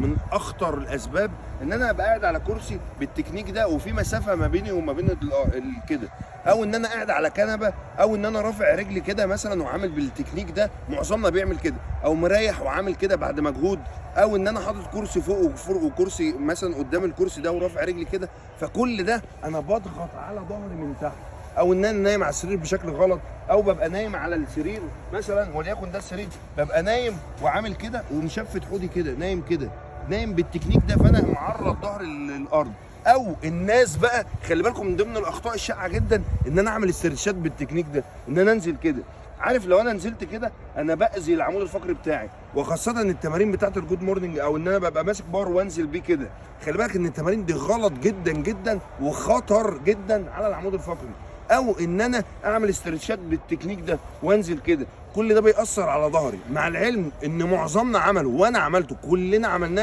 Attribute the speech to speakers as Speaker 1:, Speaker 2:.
Speaker 1: من اخطر الاسباب ان انا ابقى قاعد على كرسي بالتكنيك ده وفي مسافة ما بيني وما بين كده، او ان انا قاعد على كنبة، او ان انا رافع رجلي كده مثلا وعامل بالتكنيك ده، معظمنا بيعمل كده، او مريح وعامل كده بعد مجهود، او ان انا حاطط كرسي فوق وكرسي مثلا قدام الكرسي ده ورافع رجلي كده، فكل ده انا بضغط على ظهري من تحت. او ان انا نايم على السرير بشكل غلط، او ببقى نايم على السرير مثلا وليكن ده السرير، ببقى نايم وعامل كده ومشفت حوضي كده، نايم كده، نايم بالتكنيك ده، فانا معرض ظهري للارض. او الناس بقى خلي بالكم من ضمن الاخطاء الشائعة جدا ان انا اعمل stretch ات بالتكنيك ده، ان انا انزل كده. عارف لو انا نزلت كده انا باذي العمود الفقري بتاعي، وخاصة التمارين بتاعت ال good morning، او ان انا ببقى ماسك بار وانزل بيه كده. خلي بالك ان التمارين دي غلط جدا جدا وخطر جدا على العمود الفقري. او ان انا اعمل stretch ات بالتكنيك ده وانزل كده، كل ده بيأثر على ظهري، مع العلم ان معظمنا عمله وانا عملته، كلنا عملناه.